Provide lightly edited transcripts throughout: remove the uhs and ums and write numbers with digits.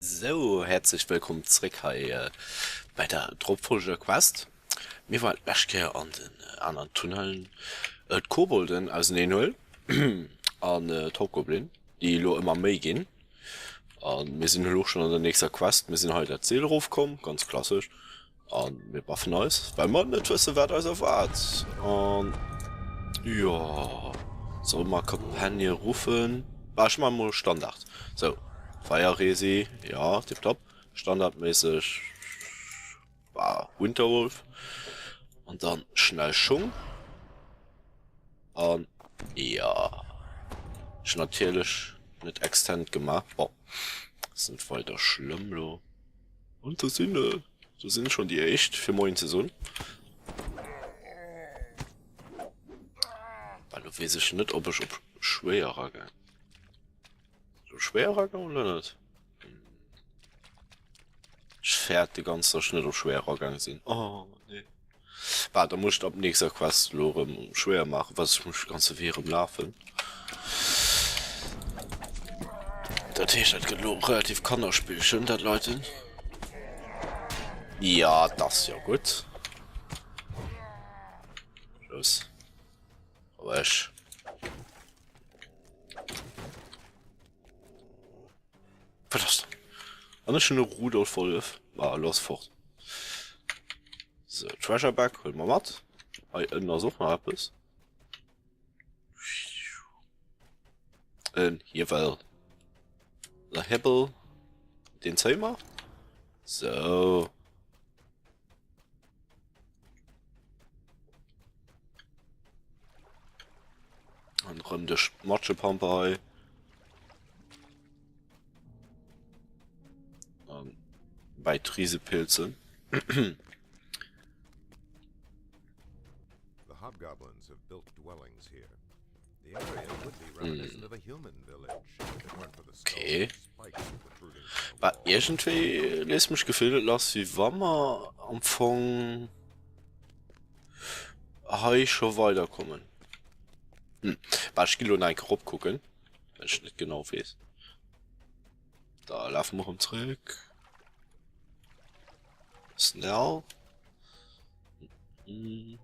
Sou, häerzlech wëllkomm zréck hei bei der dropfolgender Quest. Mir waren d'lescht Kéier an den aneren Tunnelen d'Kobolden auseneen huelen an d'Hobgoblin, déi elo ëmmer méi ginn. An mir sinn elo schonn an der nächster Quest. Mir sinn hei dat Zeel erofkomm, ganz klassesch. An mir baffen eis, well mer net wëssen, wat eis erwaart. An jo, solle mer Campagne ruffen? Ah, ech maache mol Standard. Sou, Feierresi, ja, tipptopp. Standardméisseg war Winterwolf. An dann schnell Schung. An jo, ech natierlech net extend gemaach. Bon, ass net weider schlëmm lo. An do sinn do sinn schon déi éischt fir Moien ze soen. Well lo weess ech net ob ech op schwéier eragang. Op schwéier eragang oder net? Ech fäert de ganz dass ech net op schwéier eragaang sinn. Oh nee. Bah, da muss ech ab nächster Quest lo erëm schwéier maachen, was ech muss de ganze Wee erëm lafen. Dat heescht, dat gëtt lo relativ Kannerspillchen, dat Leuten. Ja, dat ass jo gutt. Los. Roueg. Wat ass dat? An ech hunn e Rudolf-Wollef. Ah, lo ass fort. So, Treasure Bag huele mer mat. Hei ënnen ass och nach eppes. En Hiewel. Der Hebel. Den zéie mer. So. An rëm duerch d'Matschepampe hei. An bei d'Risepilzen. The hobgoblins have built dwellings here. The area would be reminiscent of a human village if it weren't for the Okay. skull spikes protruding from the Bah, wall. iergendwéi léisst mech d'Gefill, et ass wéi wa mer am Fong hei scho weiderkommen. Hm, bah, ech ginn elo nach eng Kéier erop kucken, well ech net genau weess. Da lafe mer erëm zréck. Snell. Hm.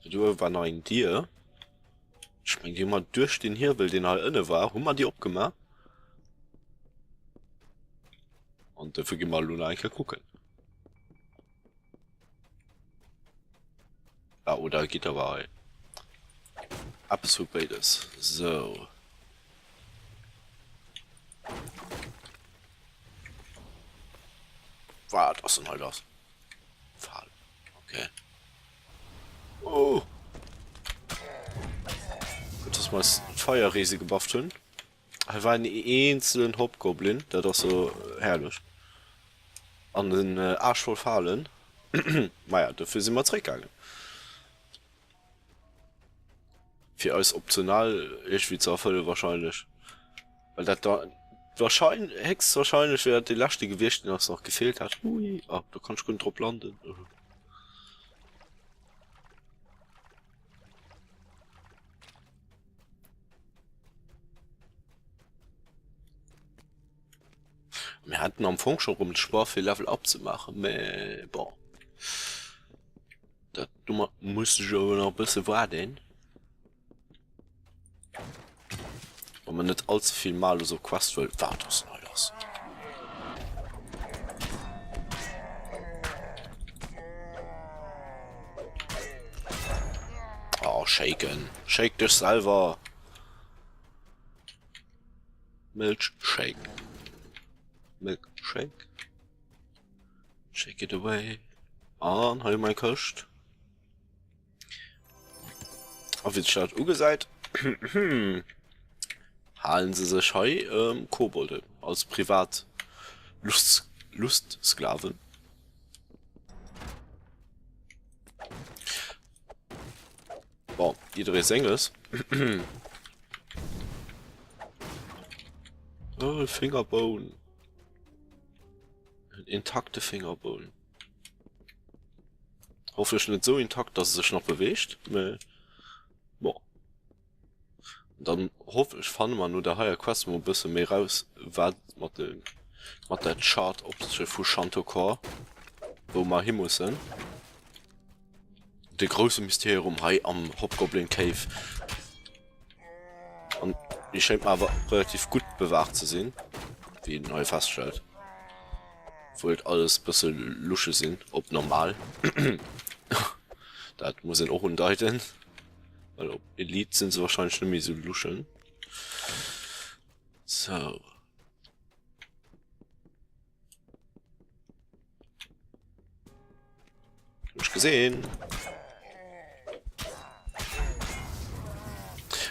Do uewe war nach eng Dier. Ech meng, déi hu mer duerch den Hiewel, deen hei ënne war, hu mer déi opgemaach. An dofir gi mer elo nach eng Kéier kucken. Ah, oder Gitter war hei. Eppes vu béides. Sou. Wat ass denn hei lass? Fal. Okay. Oh! Gutt, dass mer eis d'Feierriese gebufft hunn. Hei war en eenzelen Hobgoblin, dat ass so herrlech. An en Aarsch voll Falen. Maja, dofir si mer zréckgaangen. Fir eis optional iergendwéi ze erfëllen wahrscheinlech. Well dat da wahrscheinlech, héchstwahrscheinlech wär dat dee leschte gewiescht, deen eis nach gefeelt hat. Hui, ah, do kann ech guer net drop landen. Mir haten am Fong scho rëm de Choix fir Level up ze maachen, mä bon. Dat domat muss ech awer nach e bësse waarden. Wa mer net allze vill Malus op Quest wëll. Wat ass denn hei lass? Oh, shaken. Shake dech selwer. Milkshake. Milkshake. Shake it away. An hei hu mer eng Këscht. A wéi sech dat ugesäit, halen se sech hei Kobolde als privat Lust Lustsklaven. Bon, jidderee senges. Oh, e Fingerbone. En intakte Fingerbone. Hoffentlech net sou intakt, dass e sech nach beweegt, mä bon. Dann hoffentlech fanne mer no der heier Quest mol e bësse méi raus, wat mat de. Mat der Chart op vu Chantocor, wou mer hi mussen. De grousse Mysterium hei am Hobgoblin Cave. An déi schéngt mer awer relativ gutt bewaacht ze sinn, wéi een hei feststellt. Obwuel et alles bësse Lusche sinn, op normal. Dat muss een och undeiten. Well op Elite sinn se wahrscheinlech net méi esou luschen. Sou. Hab ich gesehen.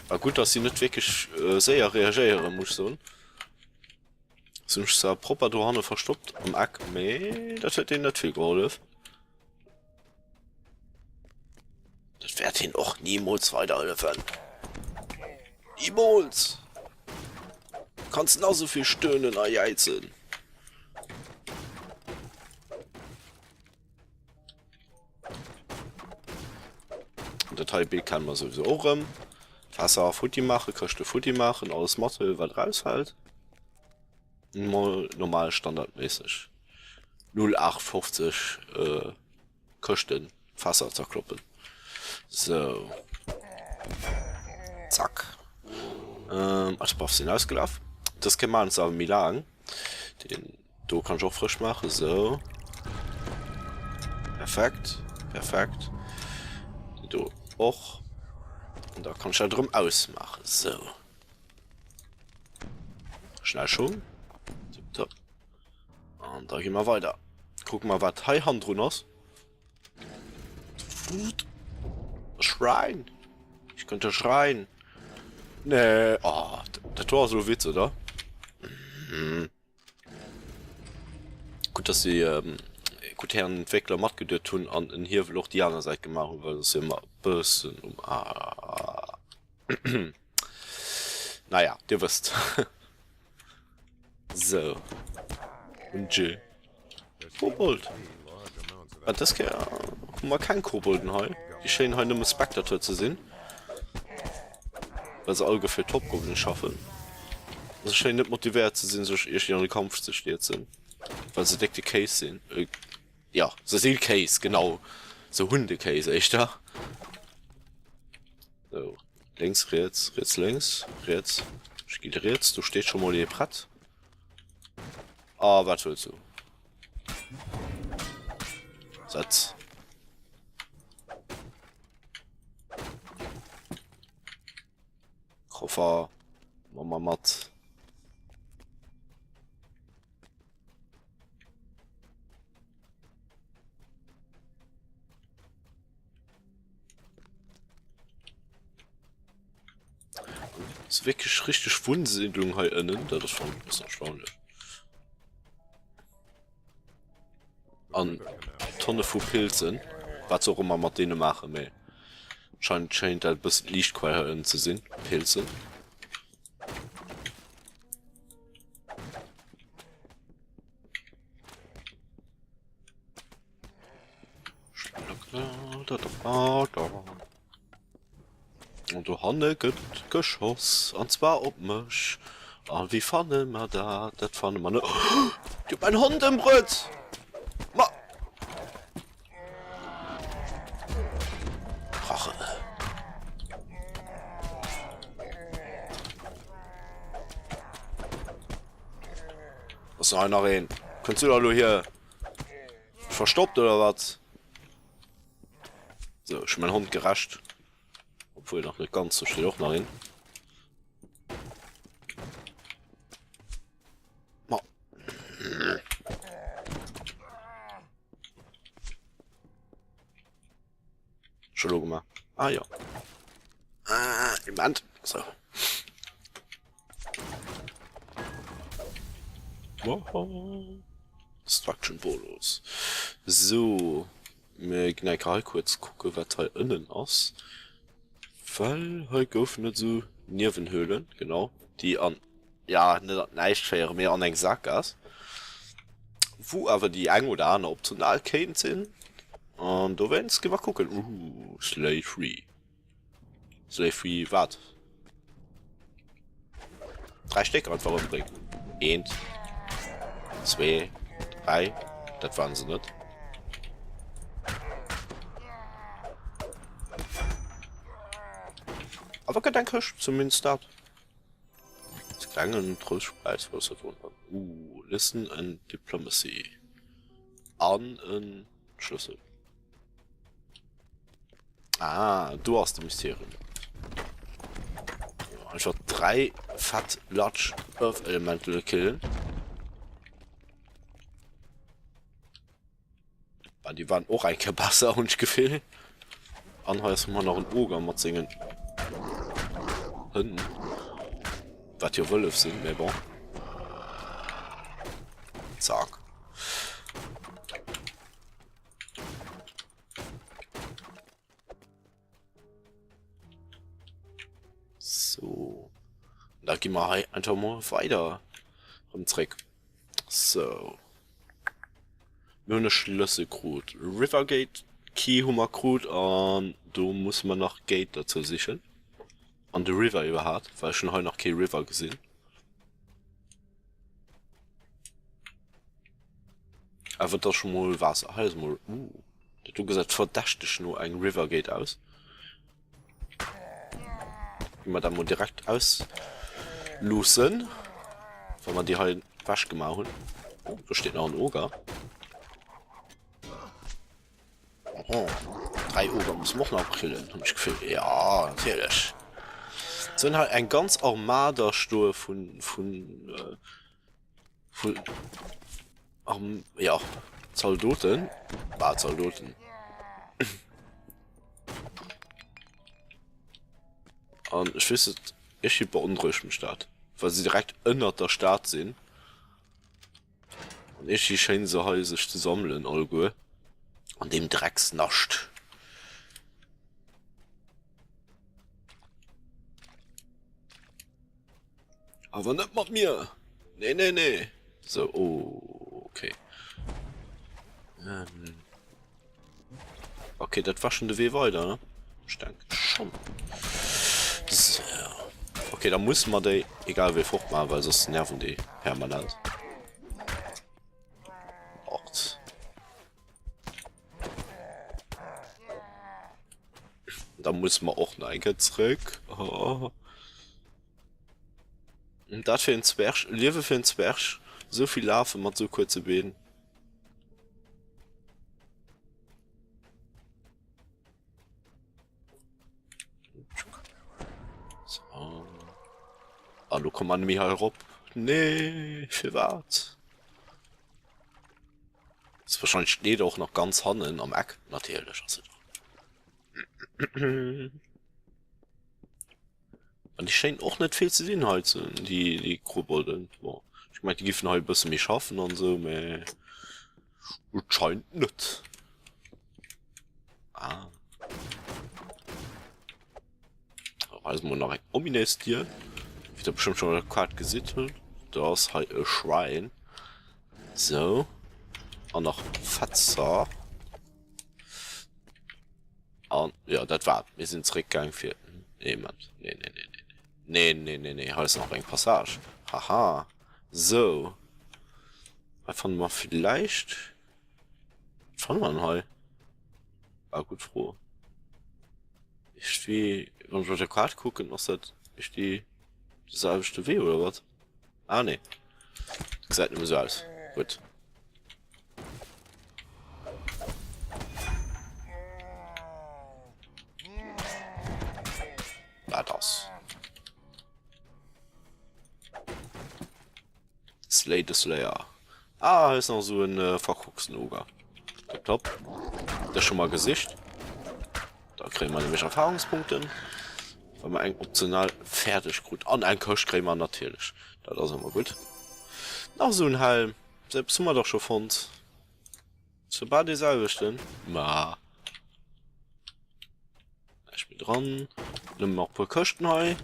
War gut, dass sie net wirklich äh, séier reagéieren, muss ich soen. Si hunn sech zwar propper dohanne verstoppt am Eck, mee dat huet deenen net vill gehollef. Dat wäert hien och nimools weiderhëllefen. Nimools! Du kanns nach esou vill stöhnen a jäizen. Dat hei Bild kennen mer sowieso och erëm. Fässer futti maachen, Këschte futti maachen, alles mathuelen wat erausfält. Mol normal standardméisseg 0850 äh, Këschten, Fässer zerkloppen. Sou. Zack. Ähm, ach, Buffs sinn ausgelaf. Das kéint man awer méi laang. Den do kann ich och frësch maachen. Sou. Perfekt. Perfekt. Den do och. Und da kann ich dat erëm ausmaachen. Sou. Schnell Schung. Tipptopp. An da gi mer weider. Kucke mer, wat hei hannendrun ass. Schrein. Ich könnte schreien. Nee. Oh, dat war so Witz, oder? Mhm. Gutt, dass déi ähm, gutt Hären Entwéckler matgeduet hunn an en Hiewel och déi aner Säit gemaach hunn, well soss si mer e bëssen um ah. Naja, dir wësst. Sou. Und Jill. Kobold. Ah, dës Kéier hu mer keng Kobolden hei. Déi schéinen hei nëmme Spectateur ze sinn. Well se all fir d'Hobgoblin schaffen. Se schéinen net motivéiert ze sinn, sech iergendwéi an de Kampf ze stierzen. Well se déck de Kéis sinn. Äh, ja, se si Kéis, genau. Se hunn de Kéis éischter. Sou, lénks, riets, riets, lénks, riets. Ech gi riets, do steet scho mol ee prett. Ah, wat wëlls du? Setz. Koffer, ma mat. Ass wierklech richteg Wunnsiedlung hei ënnen, dat ass schonn e bëssen erstaunlech. An Tonne vu Pilzen, wat se och ëmmer mat deene maachen, mee anscheinend schéint dat e bëssen d'Liichtquell hei ënnen ze sinn, Pilzen. An dohanne gëtt geschoss, an zwar op mech. A wéi fanne mer dat? Dat fanne mer net. Déi huet mäin Hond ëmbruet! Ma! Rache. Ass nach nach een? Kënns du da lo hier? Verstoppt oder wat? So, ech hu mäin Hond gerächt. Obwuel nach net ganz, do steet och nach een. Ma. Schon lo gemaach. Ah ja. Ah, Moment. So. Destruction Bolos. So. Mir ginn eng Kéier hei kuerz kucke wat hei ënnen ass. Well hei goufen et esou Niewenhöhlen, genau, déi an, ja, net an d'Näischt féieren, mee an eng Sakgaass. Wou awer déi eng oder aner optional kéint sinn. An dowéinst gi mer kucken. Ooh, Slay Free. Slay Free wat? 3 Stéck einfach ëmbréngen. Eent. Zwee, dräi, dat waren se net. Awer gëtt eng Këscht, zumindest dat. Als klengen Troustpreis, was dat drunner? Uh, Listen and Diplomacy. An en Schlüssel. Ah, do ass de Mysterium. Einfach drei fett Latsch Earth Elemental killen. Ah, die waren och eng Kéier besser, hunn ech d'Gefill. An hei ass ëmmer nach en Oger mat sengen Hënn. Wat jo Wëllef sinn, mais bon. Zack. So. Da gi mer hei einfach mol weider rëm zréck. So. Mir hunn e Schlëssel krut. Rivergate Key hu mer krut an do musse mer nach Gate dozou sichen. An de River iwwerhaapt, well ech hunn hei nach kee River gesinn. Awer et ass scho mol Waasser. Hei ass mol, uh, dat do gesäit verdächteg no engem Rivergate aus. Gi mer dat mol direkt ausluussen, wa mer déi hei ewech gemaach hunn. Oh, do steet nach en Oger. Oh, 3 Oger musse mer och nach grillen, hunn ech d'Gefill. Ja, natierlech. Se hunn hei eng ganz Armada stoe vun, vun, vun, Arm, ja, Zaldoten. Bah, Zaldoten. An ech weess net, iergendwéi beonrouegt mech dat, well se direkt ënnert der Stad sinn. An iergendwéi schéinen se hei sech ze sammelen alleguer an deem Drecksnascht. Awer net mat mir! Nee, nee, nee! So, oh, okay. Ähm. Okay, dat war schon de Wee weider, ne? Ich denke schon. So. Okay, da muss man déi egal wéi fort machen, weil sonst nerven déi permanent. Ort. Da muss man och nach eng Kéier zréck. Oh. Und dat fir en Zwerg, Liewe fir en Zwerg, sou vill lafe mat sou kuerze Been. So. Ah, lo kommt man nämlich hei erop. Nee, firwat? Ist wahrscheinlich steht auch noch ganz hannen am Eck. Natürlich ass et. An déi schéint och net vill ze dinn hei ze déi déi Kobolden. Bon, ech gemengt déi giffen hei e bësse méi schaffen an esou, mä et scheint net. Ah. Hei ass mol nach eng ominös Dier, wéi der bestëmmt schon grad gesitt hutt. Do ass hei e Shrine. Sou. An nach Fetzer. An ja, dat war et. Mir sinn zeréckgaang fir. Nee, Moment. Nee, nee, nee, nee. Nee, nee, nee, nee. Hei ass nach eng Passage. Haha. Sou. Hei fanne mer villäicht. Wat fanne mer denn hei? Ah, gutt Fro. Iergendwéi, wann ech op der Kaart kucken, ass dat iergendwéi de selwechte Wee, oder wat? Ah, nee. Gesäit nëmme sou aus. Gutt. Wat ass? Slay the Slayer. Ah, hei ass nach esou en äh, verkoksten Oger. Top, top. Das schon mal gesicht. Da kréie mer nämlech Erfahrungspunkten. Wa mer eng optional fäerdeg krut. An eng Këscht kréie mer natierlech. Dat ass ëmmer gutt. Nach esou en Helm. Selbst hu mer dach scho fonnt. Zu bal dee selwechten. Ma. Ech bin dran. Nëmmen nach e puer Këschten hei,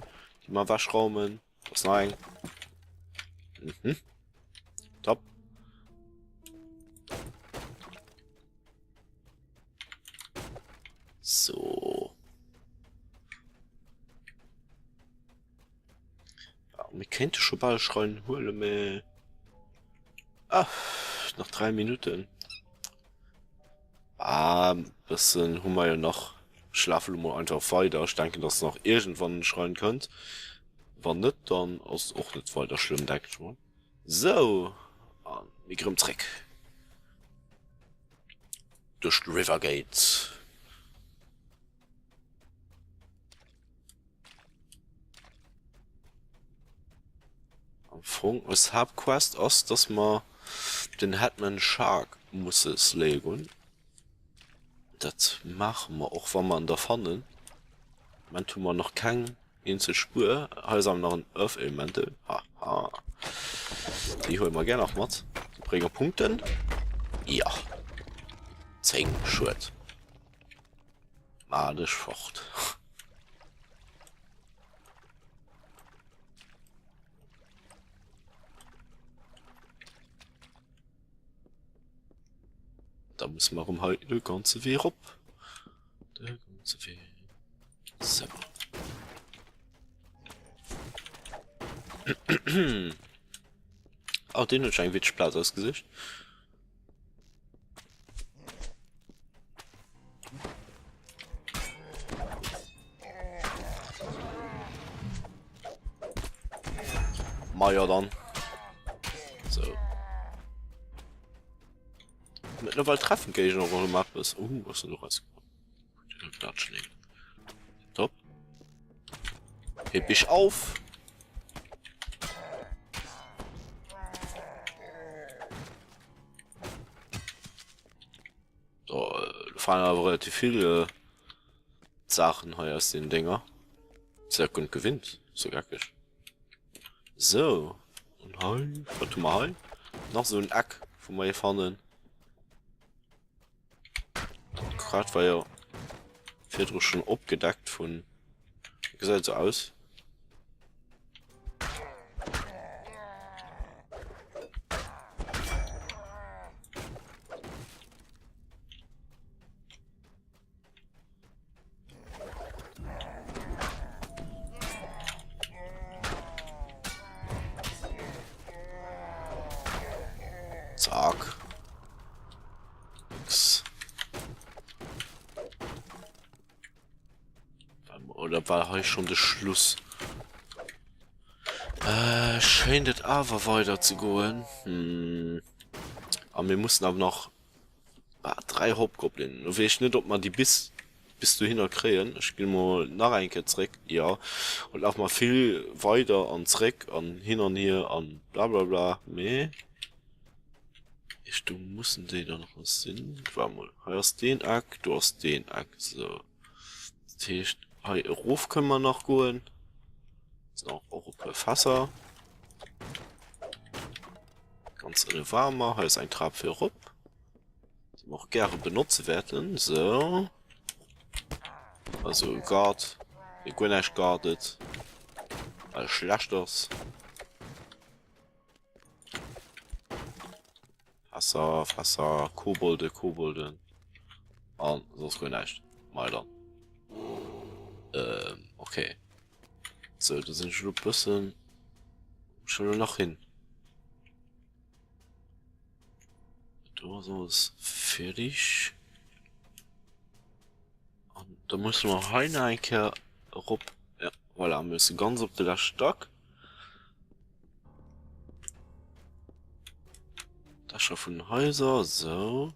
déi mer ewechraumen. Da ass nach eng. Mhm. Top. So. Ja, mir kéinte scho bal Schrein huelen, mä. Ah, nach 3 Minuten. Ah, bëssen hu mer jo nach. Ech lafe lo mol einfach weider. Ech denken, dass nach iergendwann en Schrein kënnt. Wann net, dann ass et och net weider schlëmm, denken ech mol. Sou, an mir gi rëm zréck duerch d'Rivergate. Am Fong eis Haaptquest ass, dass mer den Hetman Shark musse slaye goen. Dat maache mer och, wa mer en da fannen. Moment hu mer nach keng eenzel Spuer. Hei ass awer nach en Earth Elemental. Haha. Déi huele mer gär nach mat. Déi brénge Punkten. Ja. 10, schued. Maa dech fort. Da musse mer erëm hei de ganze Wee rop. De ganze Wee. So. Oh, den huet scho eng witzeg Plaz ausgesicht. Majo dann. So. Mittlerweile treffen Gegner auch immer etwas. Uh, was ist denn da rausgekommen? Top. Heb ich auf. So, äh, fallen aber relativ viele Sachen hei aus den Dinger. Sehr gut gewinnt, so geckig. So, und hei, was tun wir hei? Nach so ein Eck, wo wir hier fannen. Grad war ja virdru schon opgedeckt vun gesäit sou aus. Zack. Nix. Oder war hei schon de Schluss? Äh, schéint et awer weider ze goen. Hm. A mir mussen awer nach ah, 3 Hobgoblinen. Lo weess ech net, ob mer déi bis bis dohinner kréien. Ech ginn mol nach eng Kéier zréck. Jo, und laf mer vill weider an zréck an hin an hier an bla bla bla. Mee ech do mussen déi dann nach sinn. Warte mol, hei ass deen Eck, do ass deen Eck. So. Dat heescht, hei erof kënne mer nach goen. Sind auch, och e puer Fässer. Ganz ënne ware mer. Hei ass eng Trap fir erop. Déi mer och gäre benotze wäerten. So. Also Guard, dee guer näischt guardet. Well e schlecht ass. Fässer, Fässer, Kobolde, Kobolden. An soss guer näischt. Mei dann. Ähm, okay. So, da sinn ech elo bëssen. Schon elo nach hin. Do ass alles fertig. An da musse mer hei nach eng Kéier erop. Ja, voilà, mir musse ganz op de leschte Stack. Dächer vun den Haiser, sou.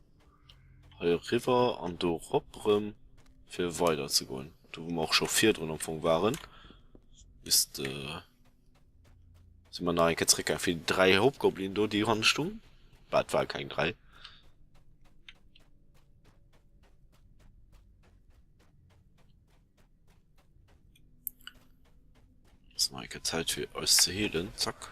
Hei eriwwer an do erop erëm, fir weider ze goen. Do wou mer och scho virdrun am Fong waren. Bis de si mer nach eng Kéier zréckgaangen fir déi 3 Hobgoblinen do, déi hanne stungen. Bah, et ware keng 3. Ass nach eng Kéier Zäit fir eis ze heelen. Zack.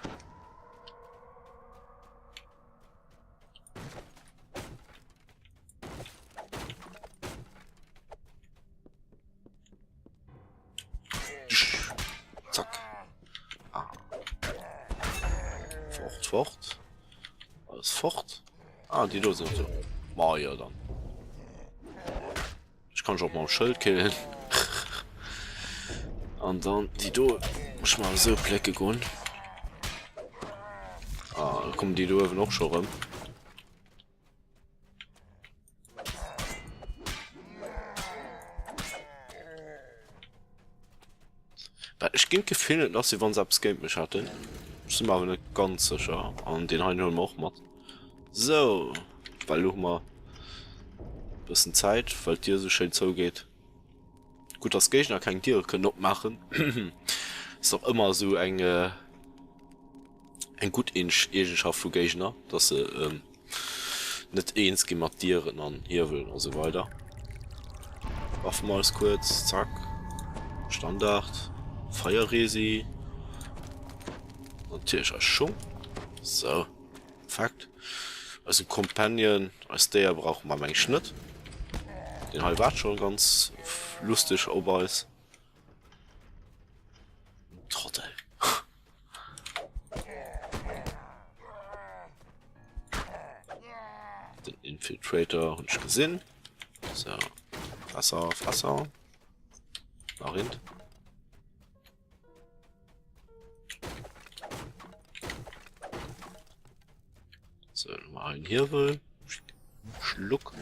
Zack. Ah. Fort, fort. Alles fort. Ah, déi do sinn so. Ma jo dann. Ech kann ech och mam Schëld killen. An dann déi do muss ech mal esou plécke goen. Ah, da kommt. kommen déi do uewen och scho rëm. Well ech ginn d'Gefill, et ass wéi wann se eppes géint mech hätten. Ech sinn mer awer net ganz sécher. An deen heien huele mer och mat. Sou, well elo hu mer e bëssen Zäit, well d'Dier esou schéin zougeet. Gutt, dass d'Géigner keng Diere kënnen opmaachen. Ass och ëmmer esou eng. Eng gutt Eegenschaft vu Géigner, dass se net eens gi mat Dieren an Hiewelen a sou weider. Waffe mer eis kuerz, zack. Standard, Feierresi. Natierlech eis Schung. Sou, perfekt. Eisen Companion, eist Déier brauche mer meng ech net. Deen hei waart schon ganz lusteg op eis. Trottel. Den Infiltrator hunn ech gesinn. So. Wasser, Wasser. Nach eent. So, nochmal einen Hiewel. Schluck.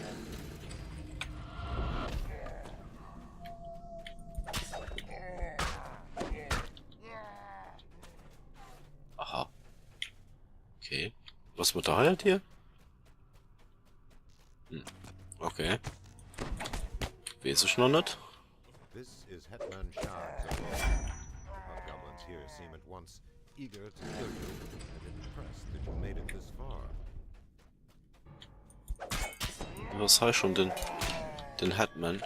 Aha. Okay. Was mit der halt hier? Hm. Okay. Weiß ich noch nicht. This is Hetman Shad's abode. The hobgoblins here seem at once eager to kill you and impressed that you made it this far. Was hei schon den den Hetman.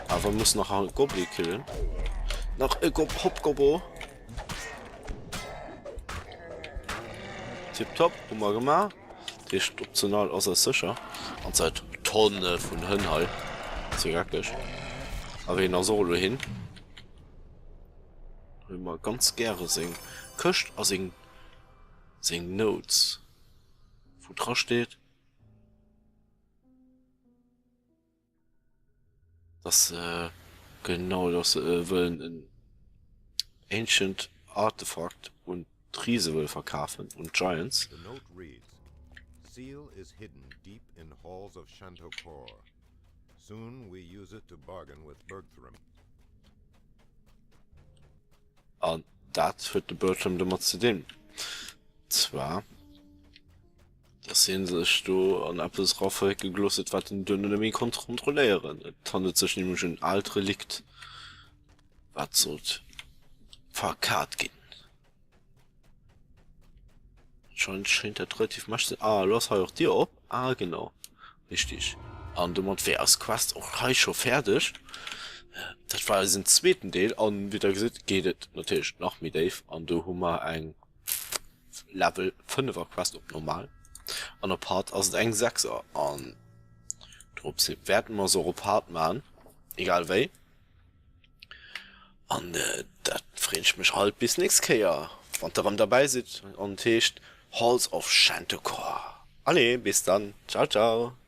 Awer muss nach e Gobli killen. Nach e Gob Hobgobbo. Tipptopp, hu mer gemaach. Dat heescht optional ass eis sécher. An seit Tonne vun Hënn hei. Ze geckeg. Awer hien ass och elo hin. Hu mer ganz gäre seng Këscht a seng seng Notes. Wou dra steet. Dass se genau dass se wëllen en ancient Artefact un d'Rise wëlle verkafen, un d'Giants. The note reads, Seal is hidden deep in halls of Shantokor. Soon we use it to bargain with Bergthrim. An dat huet de Bertram domat ze dinn. Zwar. Dass hien sech do an eppes eraverrécke gelooss huet, wat en duerno net méi konnt kontrolléieren. Et handelt sech nämlech un aalt Relikt, wat sollt verkat ginn. Anscheinend schéint dat relativ mächteg ze sinn. Ah, elo ass hei och d'Dier op. Ah, genau. Richtig. An domat wär eis Quest och hei scho fäerdeg. Dat war eisen zweeten Deel. An wéi der gesitt, geet et natierlech nach méi déif. An do hu mer eng Level 5 er Quest op normal an op hard ass et eng 6 er an drops wäerten mer se och op hard maan egal wéi an dat freen ech mech alt bis nächst Kéier wann der rem derbäi sidd an et heescht Halls of Chanticor. Allez bis dann ciao ciao.